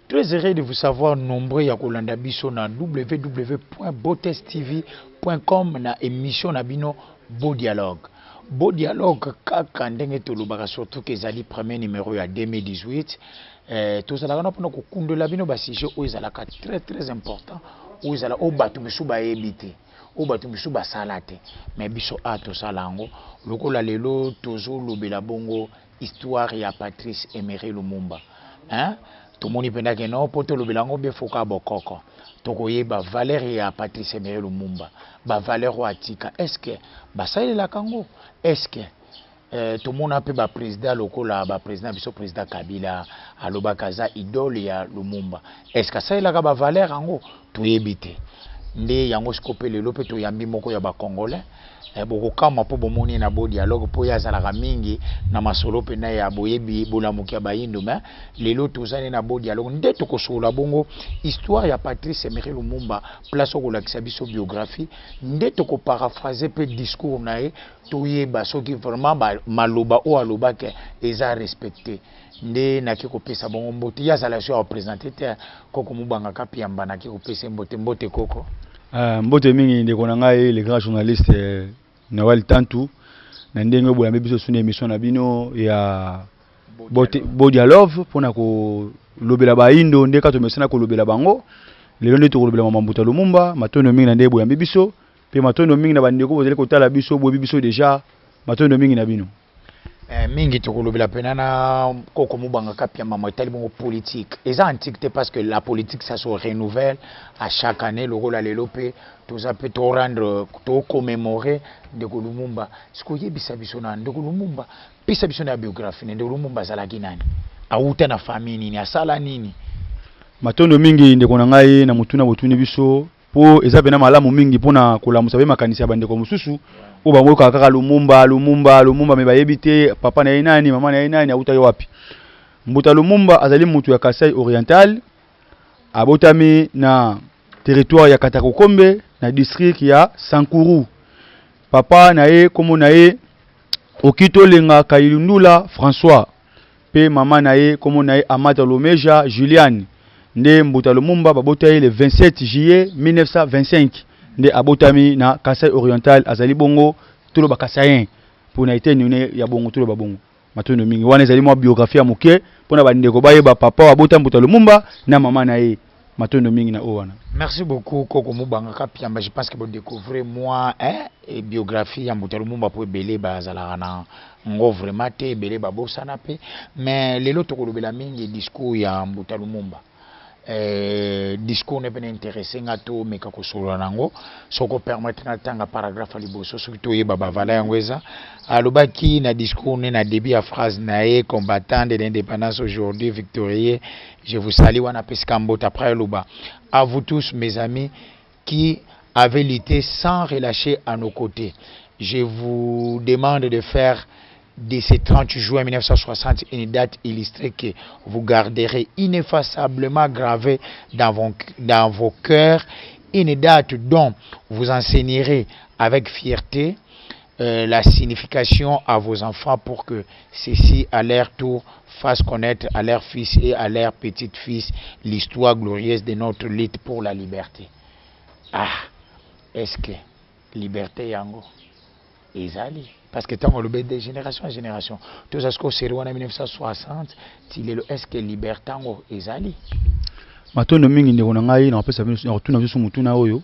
Très heureux de vous savoir nombreux ya kolanda biso na www.botestv.com na émission na bino Beau Dialogue. Beau Dialogue kaka ndenge tolobaka, surtout que ezali premier numéro ya 2018. Tozalaka na mpona kokundola bino basujet oyo ezalaka très très important, oyo ezala oyo bato mosusu bayebi te, oyo bato mosusu basala te, mais biso a tosala yango. Lokola lelo tozolobela bongo histoire ya Patrice Emery Lumumba, hein? Tomoni mpenza ke no, mpo tolobela yango bien, foka bokoko tokoyeba valeur ya Patrice Emery Lumumba, bavaleur oyo atika, est ce que basalelaka yango? Est ce que tomona mpe baprésident lokola baprésident biso, président Kabila alobaka aza idole ya Lumumba, est ce que asalelaka bavaleur yango? Toyebi te. Nde yango siko mpe lelo mpe toyambi moko ya bacongolais. Bokokamwa mpo bomoni na Bo Dialogue, mpo ye azalaka mingi na masolo mpena ya boyebi bolamuki ya bayindo. Mais lelo tozali na Bo Dialogue nde tokosolola bongo histoire ya Patrice Emery Lumumba, place okolakisa biso biographie, nde tokoparaphrase mpe discours na ye, toyeba soki vraiment maloba oyo alobaki eza respecté. Nde naki kopesa bongo mbote. Ye azala so ya koprésente te, koko Mobangaka Piamba. Naki kopesa mbote. Mbote, koko. Mbote mingi, ndeko na ngai, le grand journaliste Noel Tantu, na ndenge boyambi biso suna émission na bino ya Bo Dialogue mpona kolobela bayindo nde kaka tomesana kolobela bango. Lelo nde tokolobela mama Mbuta Lumumba. Matondo mingi na ndenge boyambi biso, mpe matondo mingi na bandeko bozali kotala biso, boyebi biso déjà. Matondo mingi na bino. Mingi tokolobela mpena na koko Mobangaka Piamba mo etali bongo politique. Eza antique te, parce que la politique, ça se renouvelle à chaque année. Lokola lelo mpe toza mpe torendre, tocommémorer ndeko Lumumba. Sikoy oyebisa biso na ndeko Lumumba, pesa biso na biographie na ndeko Lumumba. Azalaki nani? Awuta na famille nini? Asala nini? Matondo mingi, ndeko na ngai, na motuna botuni biso, mpo eza pena malamu mingi mpona kolamusa mpe makanisi ya bandeko mosusu oyo bamokaka kaka Lumumba, Lumumba, Lumumba, mais bayebi te papa na ye nani, mama na ye nani, awutaki wapi. Mbuta Lumumba azali mutu ya Kasai Oriental. Abotami na territoire ya Katakokombe, na district ya Sankuru. Papa na ye, nkombo na ye Okitolenga Kailundula François, mpe mama na ye, nkombo na ye Amata Lomeja Juliane. Nde Mbuta Lumumba babota ye le 27 juillet 1925. Nde abotami na Kasai Oriental. Azali bongo, toloba, kasaïen mpona eteni ne ya bongo, toloba bongo. Matondo mingi. Wana ezali mwa biographie ya moke mpona bandeko bayeba papa abota Mbuta Lumumba na mama na ye. Matondo mingi na oyo wana. Merci beaucoup, koko Mobangaka Piamba. Je pense que bodécouvrir moi, hein, et biographie ya Mbuta Lumumba, po ebele bazalaka na ngo vraiment te, ebele babosana mpe. Mais lelo tokolobela mingi discours ya Mbuta Lumumba. Discours ne pene intéressé nga, tomeka kosolola nango. Soki opermettre, natanga paragraphe ya liboso, soki toyeba bavala yango. Eza alobaki na discours ne, na début ya phrase na ye: "Combattant de l'indépendance aujourd'hui victorieux, je vous salue." Wana apesika mbote. Après aloba: "À vous tous, mes amis, qui avez lutté sans relâcher à nos côtés, je vous demande de faire de ce 30 juin 1960 une date illustrée que vous garderez ineffaçablement gravée dans vos cœurs, une date dont vous enseignerez avec fierté la signification à vos enfants pour que ceux-ci, à leur tour, fassent connaître à leurs fils et à leurs petits-fils l'histoire glorieuse de notre lutte pour la liberté." Ah, est-ce que liberté yango ezali? Parce que ntango olobi de génération en génération, toza sikoyo série wana 1960 ti lelo, est ce que liberté yango ezali? Matondo mingi, ndeko na ngai. Na kopesa bino, na kotuna biso motuna oyo: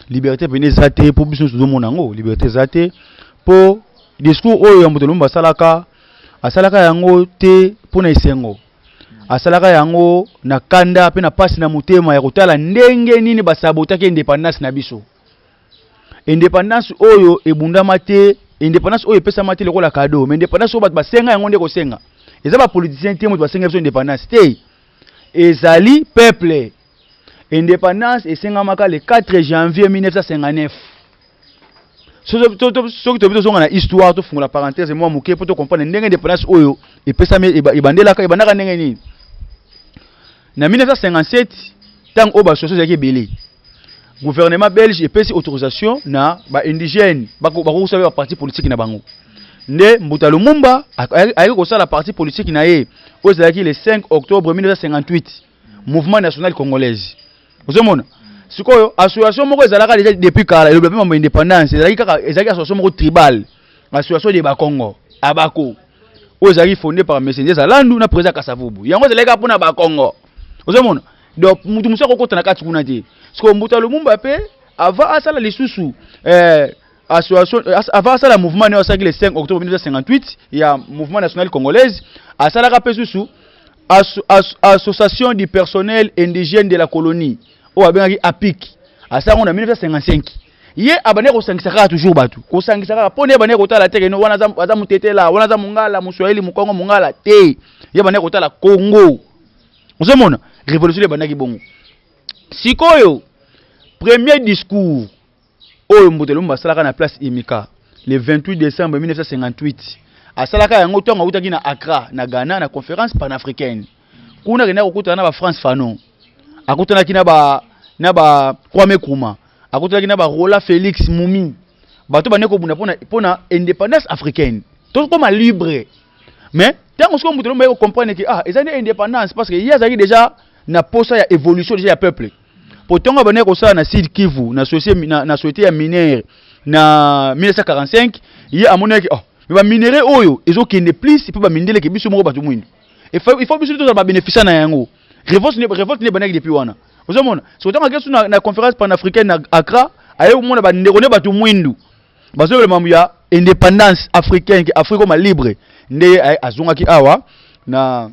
liberté pene eza te, mpo biso nyonso tozomona yango, liberté eza te. Mpo discours oyo ya moto Lumumba asalaka, asalaka yango te mpo na esengo, asalaka yango na kanda mpe na pasi na motema ya kotala ndenge nini basabotaki indépendance na biso. Indépendance oyo ebundama te, indépendance oyo epesama te lokola cadeau, mais indépendance oyo bato basenga yango. Nde kosenga eza bapoliticien te moto basenga biso indépendance te, ezali peuple. Indépendance esengamaka le 4 janvier 1959. Soki tobi tozonga na histoire, tofungola parenthèse mwa moke mpo tocomprendre ndenge indépendance oyo epesami, ebandelaka, ebandaka ndenge nini. Na 1957, ntango oyo basociété ezalaki ebele, gouvernement belge epesi autorisation na baindigène bakokosala mpe baparti politique na bango. Nde Mbuta Lumumba ayaki kosala parti politique na ye oyo ezalaki le 5 octobre 1958. Mouvement national congolaise. Ozomona sikoyo association moko ezalaka déjà depuis kala, elobi mpe mambo indépendance, ezalaki kaka, ezalaki association moko tribal, association de Bakongo Abako, oyo ezalaki fondé par Messenger Zalandu na président Kasavubu. Yango ezalaki kaka mpona Bakongo. Ozomona, donc mutu mosusu akokota na kati kuna te. Sikoyo Mbuta Lumumba mpe, avant asala lisusu association, avant asala mouvement ne asalaki le 5 octobre 1958 ya Mouvement national congolaise, asalaka mpe susu Association du personnel indigène de la colonie, oyo abengaki APIC. Asalaka yango na 1955. Ye abandaki kosangisa kaka toujours bato, kosangisa kaka mpo ne abandaki kotala te keno wana aza Motetela, wana aza Mongala, Moswahili, Mokongo, Mongala te. Ye abandaki kotala Congo. Ozomona, révolution ebandaki bongo. Sikoyo premier discours oyo Mbuta Lumumba asalaka na place Imika le 28 décembre 1958, asalaka yango ntango awutaki na Accra, na Ghana, na conférence panafricaine. Kuna akendaki kokutana na baFrantz Fanon, akutanaki na ba Kwame Nkrumah, akutanaki na baRoland Félix Mumi, bato bande kobunda mpona indépendance africaine, tokoma libre. Mais ntango sikoyo moto Lumumba ye kocomprendre ke ah, eza nde indépendance, parce que ye azalaki déjà na posa ya évolution déjà ya peuple, po ntango abandaki kosala na Sud Kivu, na société ya minière na 1945, ye amonaki: oh, mais baminerais oyo ezokende plus mpe bamindeleke biso moko bato mwindu, il faut biso tozala babénéficiaire na yango. Révolte nde ebandaki depuis wana. Ozomona, soki ntango akei su na conférence panafricaine na Accra, aye komona bandeko nde bato mwindu bazobela mambo ya indépendance africaine, ke Afrique koma libre. Nde ye azongaki awa na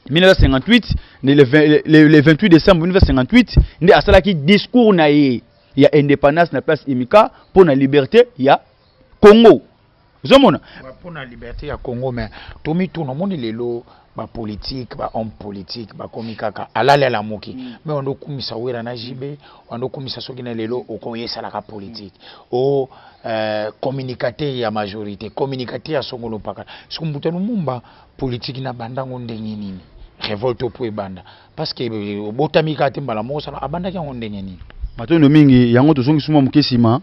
1958, nde le 28 décembre 1958 nde asalaki discours na ye ya indépendance na place Imika mpo na liberté ya Congo. Ozomona. Mpona liberté ya Congo. Mais tomituna, omoni lelo bapolitique, bahomme politique bakomi kaka alali alamuki, mais wanda okumisa Wera na JB, wanda okumisa soki na lelo okoyesalaka politique o communicateur ya majorité, communicateur ya songolo mpaka. Soki Mbuta Lumumba, politique na bandango ndenge nini? Révolte opo ebanda, parce que obotami kaka te mbala moko osala, abandaki yango ndenge nini? Matondo mingi. Yango tozongisi mwa moke nsima.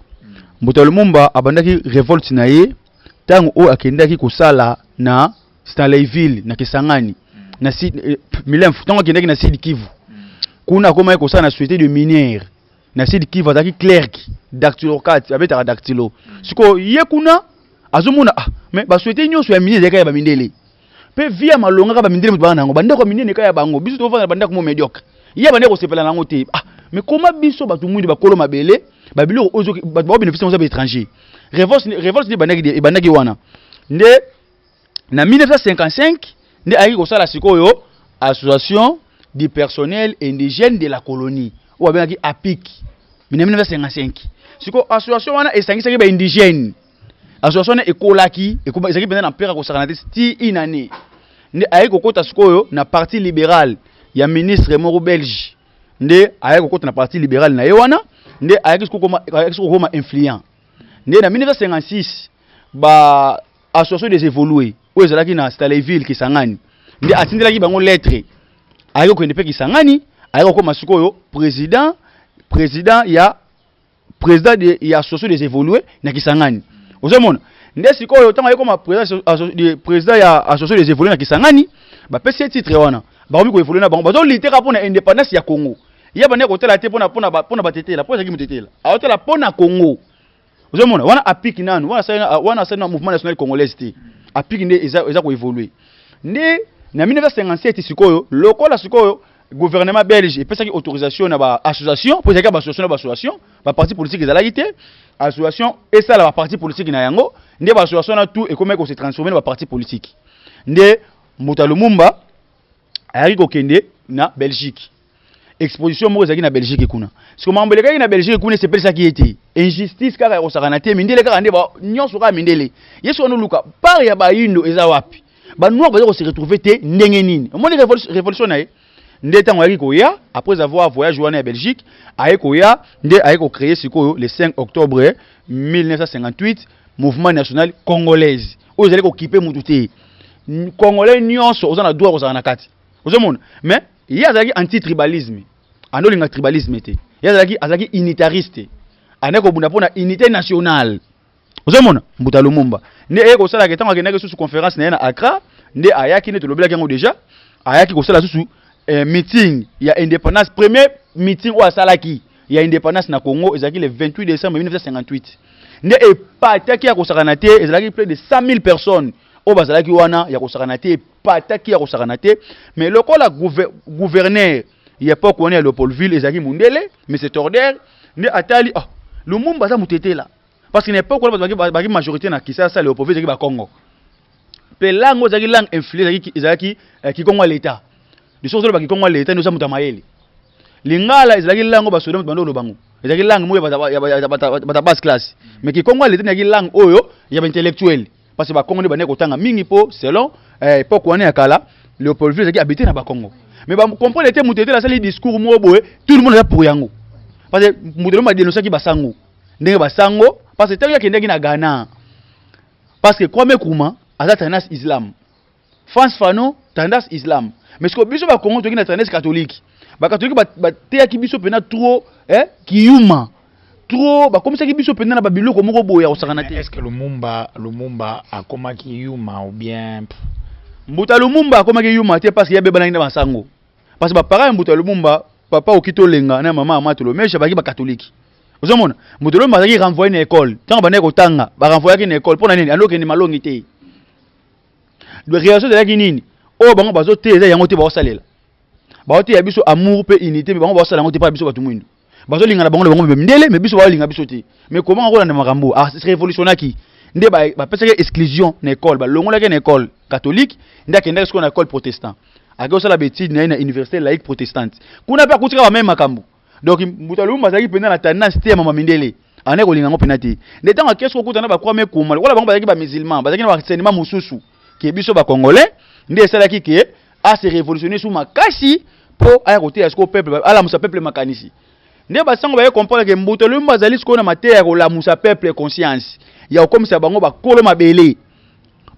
Mbuta Lumumba abandaki révolte na ye ntango oyo akendaki kosala na Stanleyville, na Kisangani, na Milemfu. Ntango akendaki na Sud Kivu, kuna akomaki kosala na société de minière na Sud Kivu, azalaki clerc dactylocate, abetaka dactylo. Sikoyo ye kuna azomona: ah, mais basociété nyonso ya minière ezalaki ya bamindele, mpe vie ya malonga kaka bamindele moto baa na yango, bandako ya minene kaka ya bango, biso tofanda na bandako mo médiocre. Ye bandeki kosepela na yango te. Ah, mais koma biso bato mwindu, bakolo mabele, babiloko oyo bato baobénéficie yango eza baétranger. Révolte nde ebandaki wana. Nde na 1955 nde ayaki kosala sikoyo Association du personnel indigène de la colonie, oyo babengaki APIC, na 1955. Sikoyo association wana esangisaki baindigène. Association wana ekolaki, ezalaki mpenza na mpere kosakana te. Ti une année nde ayaki kokɔta sikoyo na Parti libéral ya ministre moko belge. Nde ayaki kokɔta na Parti libéral na ye wana, nde ayaki sikoyo kokoma influent. Nde na 1956, ba association des évolués oyo ezalaki na Stanleyville, Kisangani, nde atindelaki bango lettre. Ayaki kokende mpe Kisangani, ayaki kokoma sikoyo président ya association des évolués na Kisangani. Ozomona, nde sikoyo ntango ayaki koma président ya association des évolués na Kisangani, bapesi ye titre wana, bakomi koévoluer na bango, bazolutter kaka mpona indépendance ya Congo. Ye bandeki kotala te mpona batetela, mpo ezalaki motetela, aotala mpona Congo. Ozomona, wana APIC nanu wana asali na Mouvement national congolaise te. APIC nde eza koévoluer. Nde na 1957 sikoyo, lokola sikoyo gouvernement belge epesaki autorisation na baassociation, mpo ezalaki baassociation na baassociation, baparti politique ezalaki te, association esala baparti politique na yango. Nde baassociation na tout ekomaki kose transformer na baparti politique. Nde Mbuta Lumumba ayaki kokende na Belgique, exposition moko ezalaki na Belgique kuna. Siko makambo elekaki na Belgique kuna esepelisaki ye te. Injustice kaka ya kosakana te, mindele kaka nde nyonso, kaka mindele. Ye soki wana part ya bayindo eza wapi? Banoir baza kose retrouver te ndenge nini? Omoni révolution na ye nde ntango ayaki koya, après avoir voyage wana ya Belgique, aye koya nde aye kocréer sikoyo le 5 octobre 1958 Mouvement national congolaise, oyo ezali kokipe mutu te. Congolais nyonso oza na droit kozala na kati. Ozomona, mais ye azalaki anti tribalisme, ande olinga tribalisme te. Ye azalaki unitariste, ande kobunda mpona unité nationale. Ozomona, Mbuta Lumumba nde eye kosalaka ntango akendaki susu conférence na ye na Accra, nde ayaki, nde tolobelaki yango déjà, ayaki kosala susu. meeting ya indépendance, premier meeting oyo asalaki ya indépendance na Congo ezalaki le 28 décembre 1958. Nde epataki ya kosakana te, ezalaki près de 100 000 personnes oyo bazalaki wana, ya kosakana te, epataki ya kosakana te. Mais lokola gouverneur ya époque wana ya Léopoldville ezalaki mundele, monsieur Torder, nde atali, oh, Lumumba aza motetela, parce que na époque wana bato bazalaki majorité na Kinshasa, Léopoldville, ezalaki Bakongo, mpe langue oyo ezalaki langue influée ezalaki kikongo ya l'État. Lisoki ozoloba kikongo ya l'État, nde oza moto ya mayele. Lingala ezalaki langue oyo basoda moto bando oloba ngo, ezalaki langue moko ya bato ya basse classe, mais kikongo ya l'État ezalaki langue oyo ya baintellectuel, parce que Bakongo nde bandeki kotanga mingi, mpo selon époque wana ya kala, Léopoldville ezalaki habité na Bakongo. Mais bacomprendre te, moto etele asali discours moko boye, tout le monde aza pour yango, parce que moto elomba adénonçaki basango, ndenge basango, parce que ntango akendaki na Ghana, parce que Kwame Nkrumah aza tendance islam, Frantz Fanon tendance islam, mais sikoyo biso Bakongo toki na tendance catholique. Bacatholique bateyaki biso mpena trop, kiyuma trop, bakomisaki biso mpenza na babiloko moko boye ya kosakana te. Est ce que Lumumba akomaki yuma ou bien? Mbuta Lumumba akomaki yuma te, parce que ye abebanaki na basango, parce que baparent ya Mbuta Lumumba, papa Okito Olenga na mama Amata Lomesha, bazalaki bacatholique. Ozomona, moto Lumumba azalaki renvoyé na école. Ntango bandaki kotanga, barenvoyaki na école mpo na nini? Andokende malongi te. Réaction ezalaki nini? Oyo bango bazoteya eza yango te. Baosalela, baoteya biso amour mpe unité, mais bango baosala yango te. Mpa biso bato mwindu bazolingana bango na bango mindele, mais biso baolinga biso te. Mais comment akolanda makambo? Révolutionnaki nde bapesaki exclusion na école, balongolaki na école catholique, nde akendaki sikoyo na école protestant, ake kosala baétude na ye na université laïque protestante. Kuna mpe akutika bameme makambo. Donc Mbuta Lumumba azalaki mpenza na tendance te ya mama mindele, ane kolinga yango mpena te. Nde ntango akesi kokuta na bakwame Nkrumah, lokola bango bazalaki bamusulman, bazalaki na baenseignement mosusu ke biso Bacongolais, nde esalaki ke ase révolutionner su makasi mpo aya koteya sikoyo peuple, alamusa peuple makanisi. Nde basango baye comprendre ke Mbuta Lumumba azali sikoyo na mateya ya kolamusa peuple conscience, ya kokomisa bango bakolo mabele,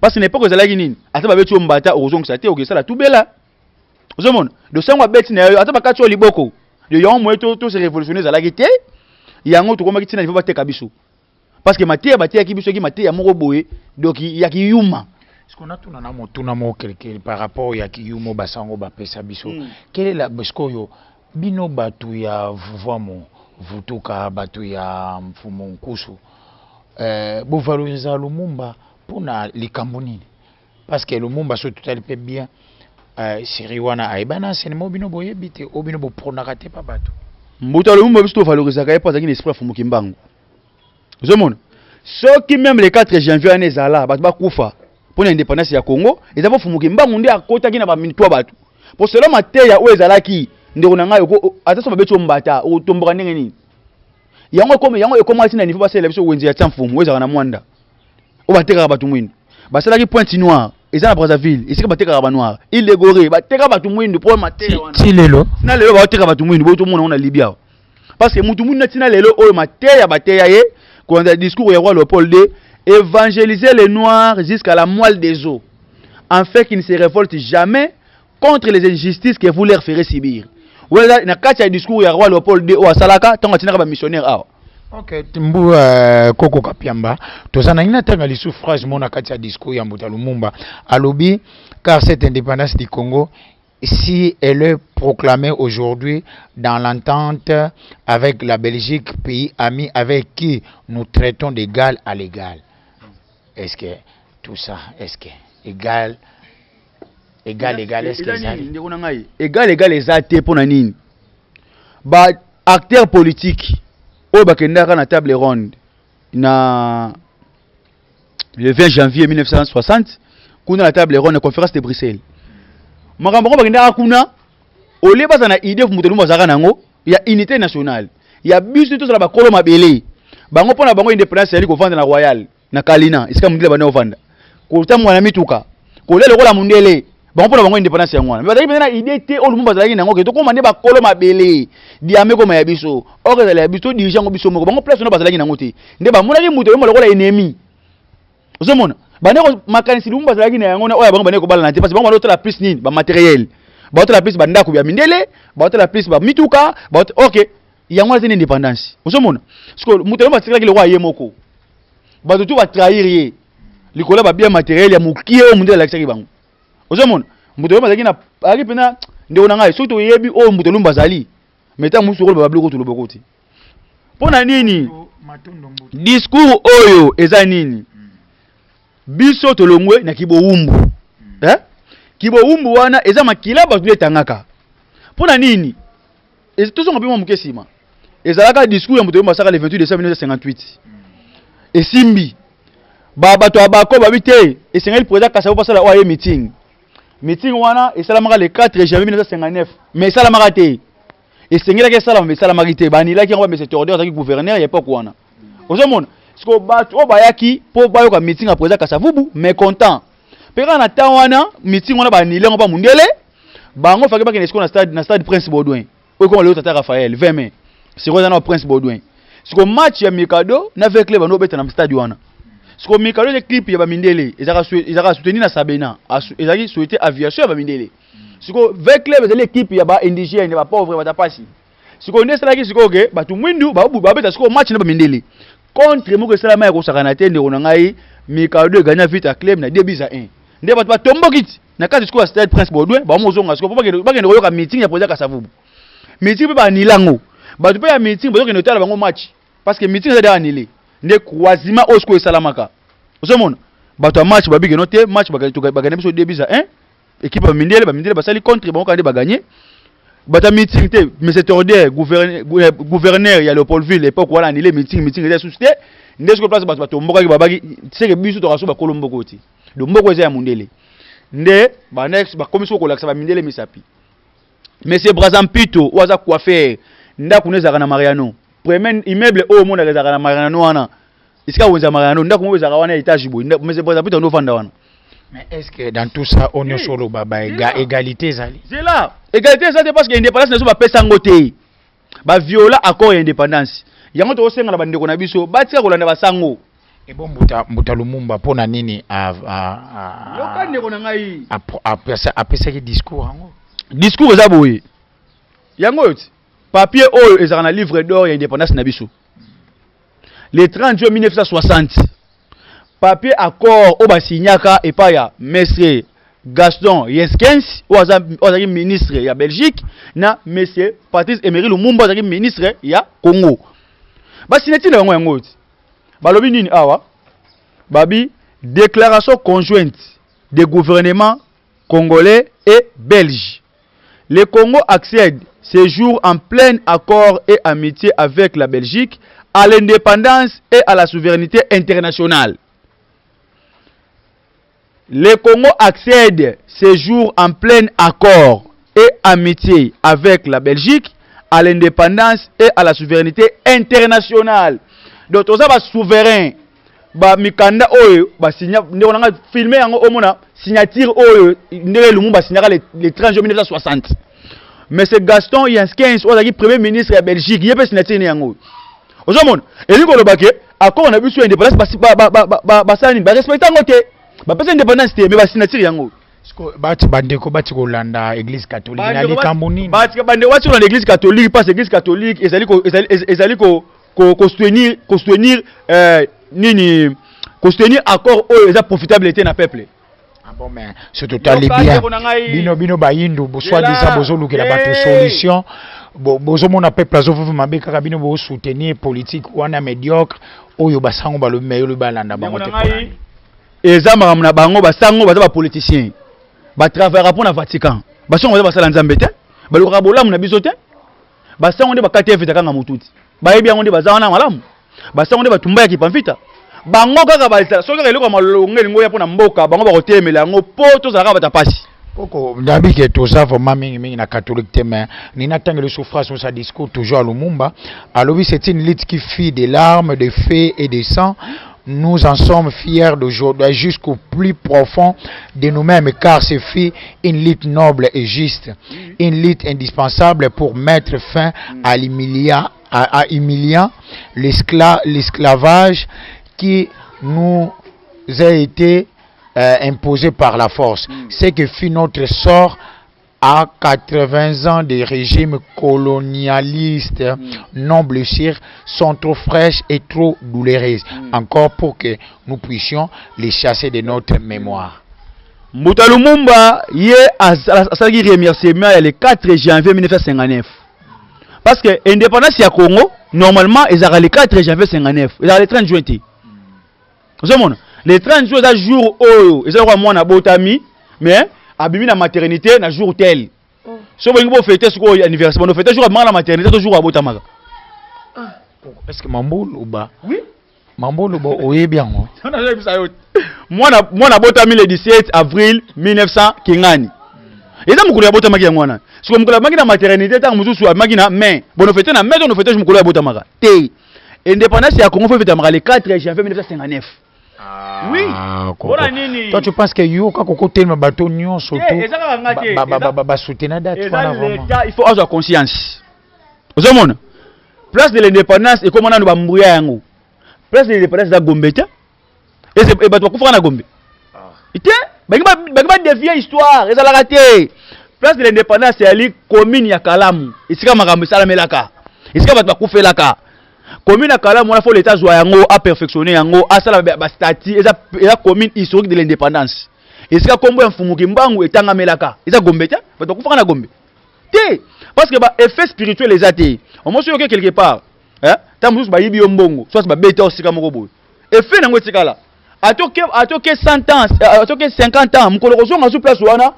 parce que na époque ezalaki nini? Ata babeti yo mbata, okozongisa te, okesala tubela. Ozomona, do sango abeti na yo, ata bakati yo liboko, yo yango moye to se révolutionner ezalaki te. Yango tokomaki ntina niveau bateka biso, parce que mateya bateyaki biso eki mateya moko boye, donc ya kiyuma. Est-ce qu'on a tuna na motuna moko quelque par rapport ya kiyuma basango bapesa biso? Quelle est la, sikoyo bino bato ya Vuvamu Vutuka, bato ya Mfumu Nkusu, bovaloriza Lumumba mpona likambo nini? Parce que Lumumba, so totali mpe bien, série wana ayeba na enseignement bino boyebi te, oyo bino boprônaka te pa bato. Mbuta Lumumba, biso tovalorisaka ye mpo azalaki na esprit ya Fumu Kimbangu. Ozomona, soki même le 4 janvier wana ezala bato bakufa mpo na indépendance ya Congo, eza mpo Fumu Kimbangu nde akotaki na bamitwa bato, po selo mateya oyo ezalaki. Ndeko na ngai, ata so babeti yo mbata, otomboka ndenge nini? Yango ekomi, yango ekomaki na niveau basalela biso wenze ya tia mfumu oyo ezalaka na Mwanda, oyo batekaka bato mwindu. Basalaki Pointe Noire, eza na Brazzaville, esika batekaka banoir, Île de Gorée, bateka bato mwindu mpo mateya wana. Ti lelo? Na lelo baoteka bato mwindu boyo, tomona ngo na Libye awa, parce que mutu mwindu na ntina lelo oyo mateya bateya ye, kolanda discours ya roi Léopold II: évangéliser les Noirs jusqu'à la moelle des os, afin qu'ils ne se révoltent jamais contre les injustices que vous leur ferez subir. Wana na kati ya discours ya roi Léopold II oyo asalaka ntango atindaka bamissionnaire awa. Ok, mbu koko Kapiamba, toza na nini? Natanga lisusu phrase mo na kati ya discours ya Mbuta Lumumba. Alobi: car cette indépendance du Congo, si elle est proclamée aujourd'hui dans l'entente avec la Belgique, pays ami avec qui nous traitons d'égal à l'égal. Est-ce que tout ça, est-ce que égal, égal, égal, est-ce que Eza ezali? Nini, ndeko na ngai, égal égal eza te. Mpo na nini? Baacteur politique oyo bakendaka na table ronde na le 20 janvier 1960, kuna na table ronde na conférence de Bruxelles, makambo yango bakendaka kuna, olie baza na idée moto lumu azalaka nango ya unité nationale ya biso, tozala bakolo mabele. Bango, mpo na bango, indépendance ezali kovanda na Royal na Kalina, esika mondele banda kovanda, kotambola na mituka, kolia lokola mondele. Bango, mpo na bango, indépendance yango wana. Mais bazalaki mpenza na idée te oyo Lumumba azalaki nango, ke tokóma nde bakolo mabele, diamant ekóma ya biso, or ezala ya biso, todirige yango biso moko. Bango, place wana bazalaki nango te. Nde bamonaki moto oyomba lokola ennemi. Ozomona, bande makanisi Lumumba azalaki na yango na oyo ya bango bande kobalana te, parce que bango bandotala plus nini? Bamatériel, baotala plus bandako ya mindele, baotala plus bamituka. Ok, yango wana te nde indépendance. Ozomona siko moto yango batikalaki lokola ye moko, bato tu batrahir ye likolo ya babien matériel ya mokie oyo mondele alakisaki bango. Ozomona, Mbuta Lumumba azalaki na azalaki mpena ndeko na ngai. Soki toyebi oyo Mbuta Lumumba azali, mais ntango mosusu okoloba babiloko tolobako te. Mpo na nini discours oyo eza nini? Biso tolongwe na kibowumbu, eh? Kibowumbu wana eza makila bato nde etangaka. Mpo na nini tozonga mpe mwa moke nsima? Ezalaka discours ya moto oyo basaka le 28 décembre 1958. Esimbi ba bato ya bako babi te, esengeli président Kasavubu basala oyo aye meeting. Meeting wana esalamaka le 4 janvier 1959, mais esalamaka te. Esengelaki esalama, mais esalamaki te, banilaki yango. Bamese Tordeur azalaki gouverneur ya époque wana. Ozomona siko bato oyo bayaki mpo bayoka meeting ya président Kasavubu mécontent mpe kaka na temps wana meeting wana banile yango. Bamundele bango faki bakende sikoyo na stade Prince Baudouin oyo ekoma lelo Tata Raphaël 20 mai. Sikoyo eza na Prince Baudouin. Sikoyo match ya Mikado na V.Club bando obeta na stade wana. Sikoyo Mikado eza clip ya bamindele, ezalaka soutenu na Sabena, ezalaki société aviation ya bamindele. Sikoyo V.Club ezali équipe ya baindigène, ya bapauvre, bata pasi. Sikoyo nde esalaki sikoyo ke bato mwindu babeta sikoyo match na bamindele. Contre moko esalama ya kosakana te, ndeko na ngai. Mikado egagna Vita Club na 2 buts à 1. Nde bato batomboki ti na kati sikoyo ya stade Prince Baudouin. Bamozonga sikoyo mpo bakende koyoka meeting ya président Kasavubu. Meeting mpe baanile yango. Bato mpe ya meeting bazokende kotala bango match parce que meeting eza déjà annulé. Nde croisement oyo sikoyo esalamaka. Ozomona bato ya match babikeno te, match bagagner biso 2 buts à 1, équipe ya mindele. Bamindele basali contre bango kaka nde bagagner. Bato ya meeting te, monsieur Torder, gouverneur ya Léopoldville époque wana, annulé meeting. Meeting eza lisusu te. Nde soki place bato batombokaki, babaki seke biso tokaso bakolo mboko ti do mboko eza ya mondele. Nde banex bakomi soki kolakisa bamindele misapi. Monsieur Brazampito oyo aza coiffeur, ndako no ezalaka na Mariano, premier immeuble oyo omonaka ezalaka na Mariano wana, esika wenza Mariano, ndako moko ezalaka wana, étage boye. Monsieur Brazampito ando ofanda wana. Mais est-ce que dans tout ça oyo nyonso oloba, ba égalité ezali? Zela, égalité eza te parce que indépendance na biso bapesa yango te, baviola accord ya indépendance. Yango tokosenga na bandeko na biso batika kolanda basango. Ebo mbuta Lumumba, mpo na nini Yoka, ndeko na ngai. apesaki discours yango? Discours eza boye, yango oyo ti papier oyo ezalaka na livre d'or ya indépendance na biso, le 30 juin 1960, papier accord oyo basignaka epai ya monsieur Gaston Janskens oyo azalaki ministre ya Belgique na monsieur Patrice Emery Lumumba oyo azalaki ministre ya Congo. Basigne ntina bango yango oyo ti balobi nini awa? Babi: déclaration conjointe des gouvernements congolais et belge. Le Congo accède ce jour en plein accord et amitié avec la Belgique à l'indépendance et à la souveraineté internationale. Le Congo accède ce jour en plein accord et amitié avec la Belgique à l'indépendance et à la souveraineté internationale. Donc, toza ba souverain. Ba mikanda oyo ba signa, ndeko nanga, filmer yango, omona signature oyo ndenge Lumumba signaka le 30 juin 1960. Mais c'est Gaston Janskens oyo azalaki premier ministre ya Belgique, ye mpe signature ne yango. Ozomona, elingi koloba ke accord na biso ya indépendance basala nini? Barespecte yango te, bapesa indépendance te, mais basignature yango. Bati bandeko bati kolanda Église catholique na likambo nini? Bandeko bati kolanda Église catholique parce Église catholique ezali kosoutenir nini? Kosoutenir accord oyo eza profitable te na peuple. Ah bon, mais c'est totali bien. Bino bayindu, soi-disant bozolukela bato solution, bozomona peuple azovivre mabe kaka, bino bosoutenir politique wana médiocre oyo basango balobi, mais oyo balanda bango te. Eza makambo na bango. Basango baza bapoliticien, batravaillaka mpo na Vatican. Basango baza basala Nzambe te, balukaka bolamu na biso te. Basango nde bakati evita kanga motuti, bayebi yango nde baza wana malamu. Basango nde batumba ya kipamvita bango kaka bazala. Soki kaka eloko ya malongo elingi oya mpo na mboka, bango bakotelemela yango mpo tozala kaka bata pasi. Koko nayebi ke toza vraiment mingimingi na catholique te, mais nini atangeli souffrance osa discours toujours ya Lumumba. Alobi: c'est une lutte qui fit des larmes, de feu et de sang. Nous en sommes fiers d'aujourd'hui jusqu'au plus profond de nous-mêmes, car ce fut une lutte noble et juste, une lutte indispensable pour mettre fin à humiliant l'esclavage qui nous a été imposé par la force. Ce que fut notre sort à 80 ans de régime colonialiste, nos blessures sont trop fraîches et trop douloureuses encore pour que nous puissions les chasser de notre mémoire. Mbuta Lumumba ye asalaki remerciement ya le 4 janvier 1959, parce que indépendance ya Congo normalement ezalaka le 4 janvier 59, ezalaka le 30 juin te. Ozomona, le 30 juin eza jour oyo eza lokola mwana abotami, mais abimi na maternité na jour tel. So bolingi bofêter sikoyo anniversaire, bono fêter jour abimaka na maternité to jour abotamaka? Est ce que mamboloba? Oui. Mamboloba, oyebi yango? Nazoyebisa yo, mwana abotami le 17 avril 1900 kingani, eza mokolo ya abotamaki yango wana. Siko mokolo abimaki na maternité, ntango mosusu abimaki na mai, bono fêter na mai to no fêter mokolo ya abotamaka te? Indépendance ya Congo faut efêtamaka le 4 janvier 1959. Oui. Ah, koko. Mpona nini? Toi, tu penses que yo kaka okotelema, bato nyonso Te, eza kaka nga te. Basoutenir date Eza wana vraiment? l'État, il faut azwa conscience. Ozomona, place de l'Indépendance ekóma nano bambuya yango. Place de l'Indépendance eza Gombe te. Bato bakufaka na Gombe te. Bangi badévier histoire, ezalaka te. Place de l'Indépendance eyali commune ya Kalamu, esika makambo esalamelaka, esika bato bakufelaka. Commune ya Kalamu wana, faut l'État azwa yango, aperfectionne yango, asala bastatuts. Eza commune historique de l'indépendance, esika nkombo ya Mfumuki Mbangu etangamelaka. Eza Gombe te. Bato bakufaka na Gombe te, parce que ba effet spirituel eza te. Omo soki oke quelque part, eh, ntango mosusu bayibi yo mbongo, soit babeta yo esika moko boye, effet nango etikala. Atoke 100 ans, atoke 50 ans, mokolo kozonga sur place wana,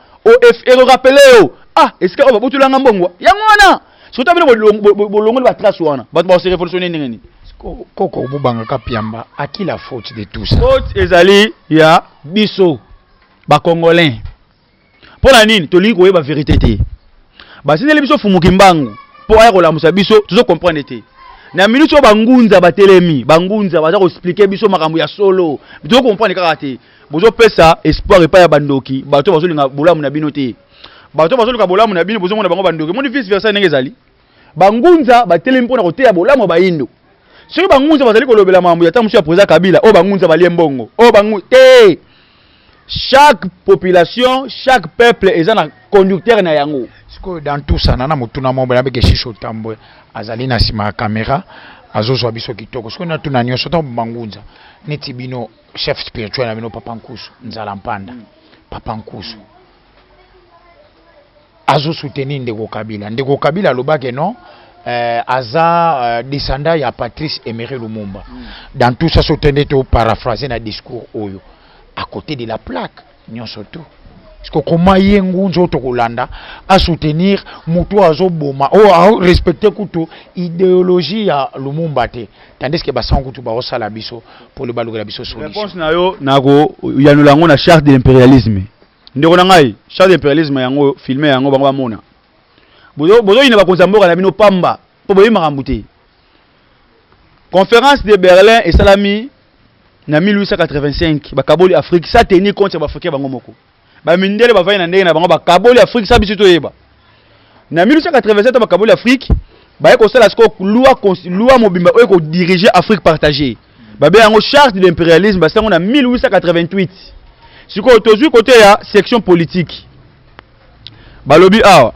ekorappeler yo: ah, esika oyo babotolanga mbongo yango wana. Surtout bino bolongoli batrace wana, bato bakose révolutionne ndenge nini? Koko obobangaka piamba, à qui la faute de tout ça? Faute ezali ya biso Bacongolais. Mpo na nini tolingi koyeba vérité te? Basindeli biso Fumuki Mbangu mpo aya kolamusa biso, tozocomprendre te. Na minute oyo bangunza batelemi, bangunza baza koexpliquer biso makambo ya solo, tozocomprendre kaka te. Bozopesa espoir epai ya bandoki, bato bazolinga bolamu na bino te. Bato bazolinga bolamu na bino, bozomona bango bandoki. Moni vice versa ndenge ezali. Bangunza batelemi mpona koteya bolamu ya bayindo. Soki bangunza bazali kolobela makambo ya ntango mosusu ya président Kabila, oyo bangunza balie mbongo, oyo bangu te. Chaque population, chaque peuple eza na conducteur na yango. Sikoyo, dans tout ça, nana motuna moko nabeke. Shisho Tambwe azali na nsima ya caméra, azozwa biso kitoko. Sikoyo natuna nyonso, ntango bangunza neti bino, chef spirituel na bino Papa Nkusu Nzala Mpanda, Papa Nkusu azosoutenir ndeko Kabila. Ndeko Kabila alobaki non, aza descendant ya Patrice Emery Lumumba. Dans tout ça, sotende to paraphrase na discours oyo à côté de la plaque nyonso tout. Parce que koma ye ngunza oyo tokolanda asoutenir motu oyo azoboma, oyo arespecte kutu idéologie ya Lumumba te, tandis que basango kutu baosala biso mpo balukela biso solution. Réponse na yo, nakoyanola yango na charte de l'impérialisme. Ndeko na ngai, charte de l'impérialisme yango, filme yango, bango bamona. Bozoyina bakonzi ya mboka na bino pamba mpo boyebi makambo te. Conférence de Berlin esalami na 1885, bakaboli Afrique sans tenir compte ya Baafricain bango moko. Bamindele bavandi na ndenge na bango, bakaboli Afrique sa biso toyeba. Na 1887, bakaboli Afrique, baye kosala sikoyo loi mobimba oyo kodiriger Afrique partagée, babe yango charte de l'impérialisme. Basango na 1888. Sikoyo tozwi côté ya section politique, balobi awa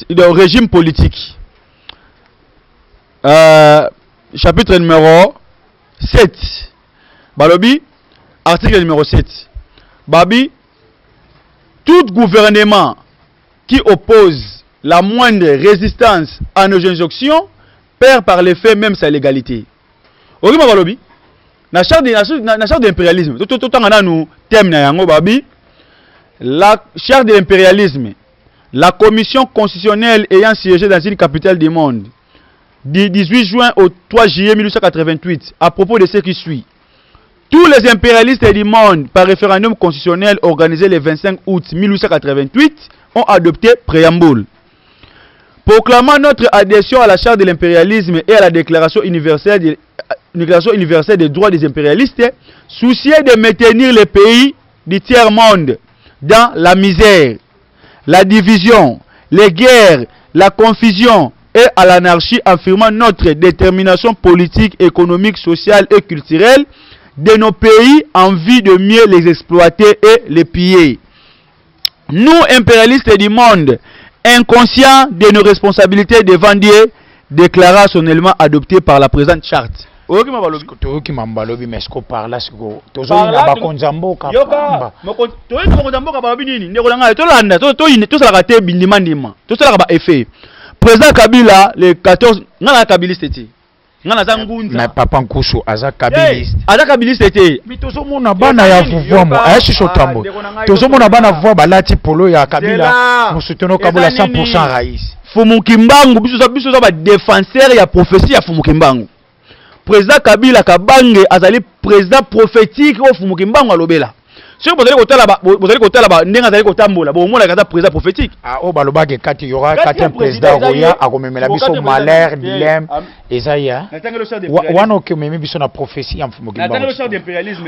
dans régime politique, chapitre numéro 7, balobi article numéro 7, babi: tout gouvernement qui oppose la moindre résistance à nos injonctions perd par l'effet même sa légalité. Okima balobi na charte na charte d'impérialisme, totanga nanu thème na yango. Babi: la charte de l'impérialisme, la commission constitutionnelle ayant siégé dans une capitale du monde du 18 juin au 3 juillet 1888, à propos de ce qui suit: tous les impérialistes du monde, par référendum constitutionnel organisé le 25 août 1888, ont adopté préambule. Proclamant notre adhésion à la charte de l'impérialisme et à la déclaration universelle des droits des impérialistes, soucieux de maintenir les pays du tiers-monde dans la misère, la division, les guerres, la confusion et à l'anarchie, affirmant notre détermination politique, économique, sociale et culturelle de nos pays en vue de mieux les exploiter et les piller. Nous, impérialistes du monde, inconscients de nos responsabilités devant Dieu, déclara solennellement adoptée par la présente charte. Oyoki ma balobi? Toyoki mambo balobi, mais siko par là siko tozoyina bakonzi ya mboka. Yoka, toyoki bakonzi ya mboka balobi nini? Ndeko na ngai, tolanda, tosalaka te bindimandima, tosalaka ba effet. Président Kabila le 14, ngai na kabiliste te, ngai naza ngunza. Mais papa Nkusu aza kabiliste. Aza kabiliste te. Mais tozomona bana ya vuvwamo ayasiso tambo, tozomona bana vua balati polo ya Kabila, nous soutenons Kabila 100% rais. Fumu Kimbangu, biso za ba défenseur ya prophétie ya Fumu Kimbangu. Président Kabila Kabange azali président prophétique oyo Fumu Kimbangu alobela. Soki bozali kotala ndenge azali kotambola, bomonaka aza président prophétique. Ah, oyo balobaki kati yora quatrième président akoya, akomemela biso malheur, dilemme, eza ya wana okomemi biso na prophétie ya Mfumu Kimbangu.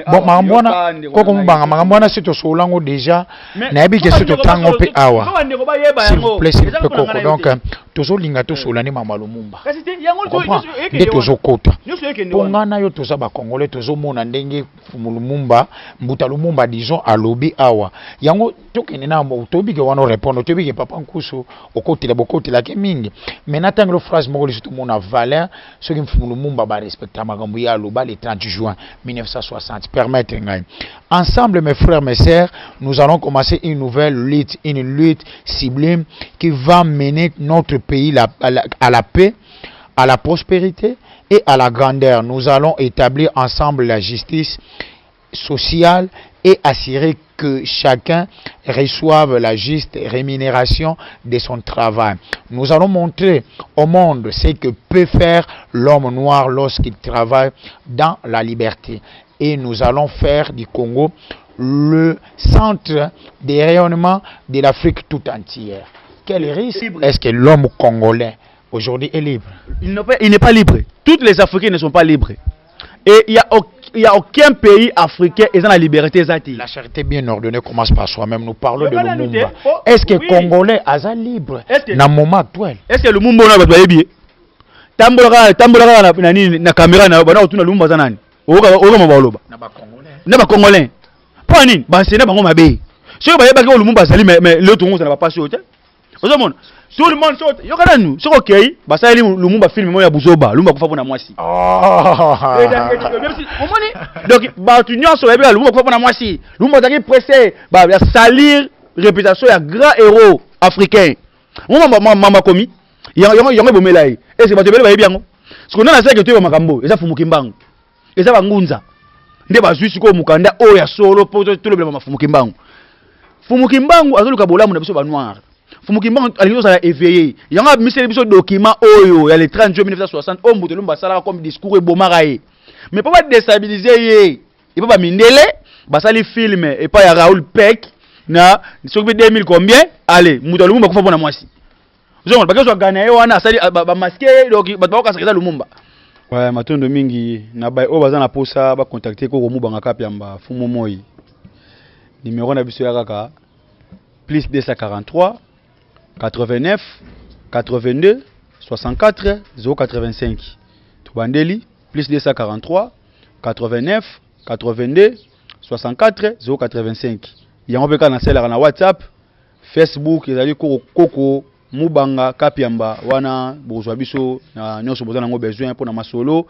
Bon, makambo wana koko mobanga, makambo wana si tosolola yango déjà, nayebi ke soki totango mpe awa. S'il vous plaît, s'il vous plaît, koko. Donc tozolinga tosolola nde makambo ya Lumumba nde tozokota, mpo ngai na yo toza bacongolais, tozomona ndenge Lumumba, mbuta Lumumba disons, alobi awa. Yango tokende na toyebi ke wana orépondre, toyebi ke papa Nkusu okotela, bokotelaki mingi. Mais natangelo phrase moko lisusu, tomona valeur soki Mfumu Lumumba barespecta makambo ye aloba le 30 juin 1960. Permettre ngai: ensemble, mes frères, mes sœurs, nous allons commencer une nouvelle lutte, une lutte sublime qui va mener notre pays à la paix, à la prospérité et à la grandeur. Nous allons établir ensemble la justice sociale et assurer que chacun reçoive la juste rémunération de son travail. Nous allons montrer au monde ce que peut faire l'homme noir lorsqu'il travaille dans la liberté. Et nous allons faire du Congo le centre des rayonnements de l'Afrique tout entière. Quel risque? Est-ce que l'homme congolais aujourd'hui est libre? Il n'est pas libre. Toutes les Africains ne sont pas libres. Et il y a aucun pays africain qui la liberté. La charité bien ordonnée commence par soi-même. Nous parlons de Lumumba. Est-ce que oui. Congolais est libre dans le moment actuel? Est-ce que Lumumba a bien? Tambola tambola na nini na caméra na bana otuna Lumumba za nani? Oka oka mabaloba. Na ba Congolais. Na ba Congolais. Po nini? Ba enseignant bango mabe. Soki bayebaki oyo Lumumba azali, mais lelo tongo na ba pasi oyo te. Ozomona tout le monde so yoka nanu, soki okei basaleli Lumumba film moko ya buzoba, Lumumba kufa mpona mwasi. Omoni, donc bato nyonso bayebi Lumumba kufa mpona mwasi, Lumumba azalaki pressé ya salir réputation ya grand héros africain. Mama komi yango ebomela ye. Ese bato ebele bayebi yango. Sikoyo nani asalaki toyeba makambo? Eza Fumu Kimbangu, eza bangunza nde bazwi sikoyo mokanda oyo ya solo mpo tolobela mafumu Kimbangu. Fumu Kimbangu azoluka bolamu na biso banoir. Fumu Kimbangu alingi tozala éveillé. Yango abimiseli biso document oyo ya le 30 juin 1960, oyo mbuta Lumumba asalaka comme discours ebomaka ye. Mais mpo badéstabiliser ye epo bamindele basali film epai ya Raoul Peck na soki mpe 2000 combien. Ale moto Lumumba akufa mpona mwasi, ozomona bakezwa gana ye wana asali bamaske ye, donc bato bakokasaka eza Lumumba. Ouais, matondo mingi na bai oyo baza na posa bacontacte koko Mubanga Kapiamba Fumu Moi. Numéro na biso ya kaka plus 243 89 82 64 085. Tobandeli: plus 243 89 82 64 085. Yango mpe kaka nasalelaka na WhatsApp, Facebook ezali koko, koko Mubanga Kapiamba. Wana bokozwa biso na nyonso boza nango besoin mpona masolo.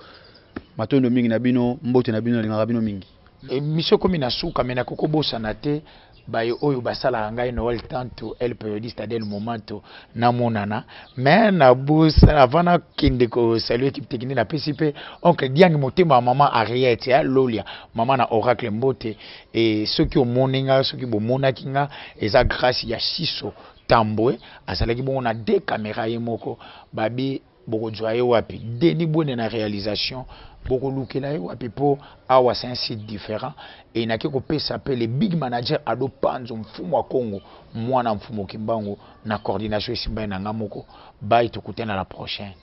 Matondo mingi na bino, mbote na bino, nalingaka bino mingi. Émission ekomi na suka, me nakoki kobosana te baye oyo basalaka ngai Noel tanto el periodiste del momento namonana. Me nabosa, avant nakende kosaluer équipe technique, napesi mpe oncle Diangi motema ya mama Ariette ya Lolia, mama na Oracle, mbote. E soki omoni nga, soki bomonaki nga, eza grâce ya Siso Tambwe, azalaki bongo na deux caméra ye moko. Babi bokozwa ye wapi? Denis Bwene na réalisation, bokolukela ye wapi? Mpo awa c'est un site différent. E naki kopesa mpe le big manager Ado Panzo, mfumu wa Congo, mwana Mfumu Kimbangu, na coordination esimba ye na nga moko. Bai, tokutana la prochaine.